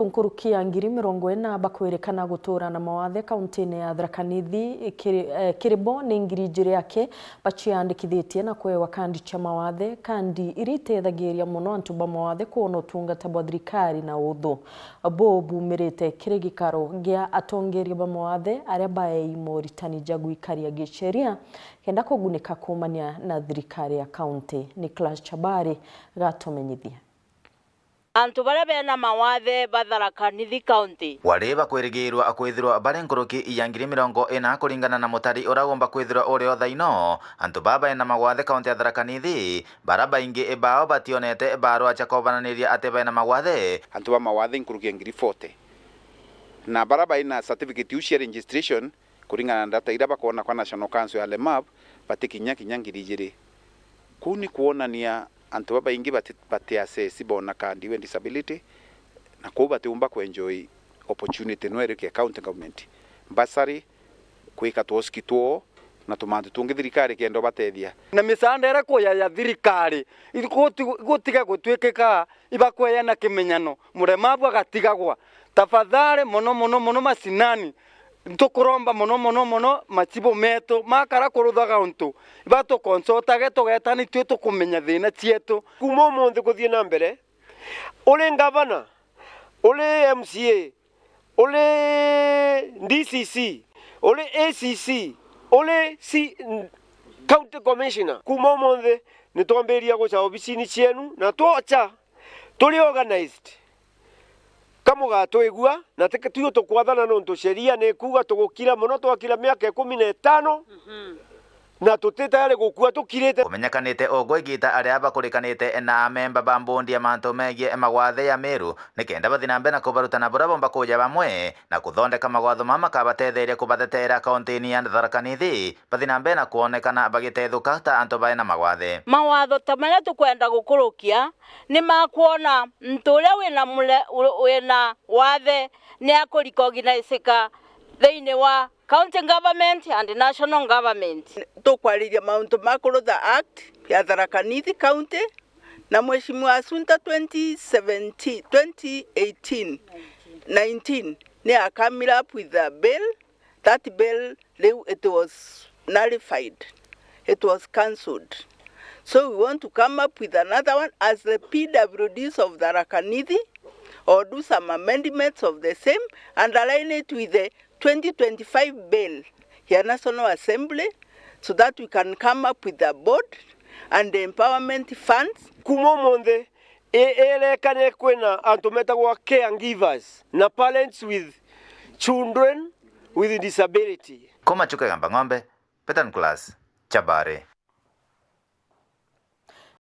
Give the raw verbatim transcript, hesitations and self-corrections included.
Nkuruki ya ngiri mirongo ina bakwerekana gutura na mawathe kauntine ya Tharaka Nithi, kiri, eh, kiri bo ni ngiri ijiri aki baciandikithitie na kwewa kandi cia mawathe, kandi iria itethagiria mono antu ba mawathe kwona utungata bwa thirikari na uthu. Bo bumirite kiri gikaro gia atongeria ba mawathe aria baei moritani ja gwikaria giceria kenda kugunika kuumania na thirikari ya kaunti. Nicholas Chabari gatumenyithia. Antu baria bena mawathe ba Tharaka Nithi County. Wari bakwirigirwa kwithirwa bari nkuruki ya ngiri mirongo ina kuringana na mutari uria umba kwithirwa uri o thaino. Antu baa bena mawathe kaunti ya Tharaka Nithi, baria baingi bao bationete barua cia kubananiria ati bena mawathe. Antu ba mawathe nkuruki ya ngiri forty. Na baria bai na certificate iu cia registration, kuringana na data iria bakwona kwa National Council ya Lemab, batikinya kinya ngiri ijiri. Kuu ni kwonania antu babaingi bati-, bati access bona kandi we disability, na kuu batiumba kuenjoy opportunity no irike county government, bursary, kwika twoski twoo, na tumantu tungi thirikari kenda ubatethia. Na misaanda iria kuya ya thirikari, iguti-, igutiga gutwikika ibakweya na kimenyano, muremabu agatigagwa. Tafadhali, mono, mono, mono, macinani, ntukuromba mono, mono, mono, macibu metu makara kuruthaga untu, ibatukonsotage tugetani tui tukumenya thina cietu. Kuuma umunthi kuthii na mbere, uri ngavana, uri M C A, uri D C C, uri A C C, uri C-, County Commissioner, kuuma umunthi nitwambiria guca obicini cienu, na twoca turi organized. Ka mugatwigua, na ti tio tukwathana, nontu sheria ni ikuuga tugukira mono, twakira miaka ikumi na itano, na tuti tayari gukua tukirite. Kumenyekanite ugwe igita aria bakurikanite na amemba ba mbondi ya mantu megie mawathe ya Meru, nikenda bathi na mbere na kubarutana buria bomba kuja bamwe na kuthondeka mawatho mama makabatetheria kubatheteera kauntini ya Tharaka Nithi, bathi na mbere na kwonekana bagitethuka ta antu baena mawathe. Mawatho ta maria tukwenda gukurukia ni ma kwona muntu uria wina mule-, u-, wina wathe ni akurecognisika thiini wa county government and national government. Tukwariria mauntu ma kurutha Act ya Tharaka Nithi County, na Mheshimiwa Assunta twenty seventeen, twenty eighteen, nineteen, ni a come up with a bill. That bill, riu it was nullified, it was cancelled. So we want to come up with another one as the P W Ds of Tharaka Nithi, or do some amendments of the same and align it with the twenty twenty-five bill ya National Assembly, so that we can come up with a board and empowerment funds. Kuuma umunthi, i-, irekane kwina antu metagwa caregivers na parents with children with disability. Kuma Chuka Igamba Ng'ombe, Peter Nicholas, Chabari.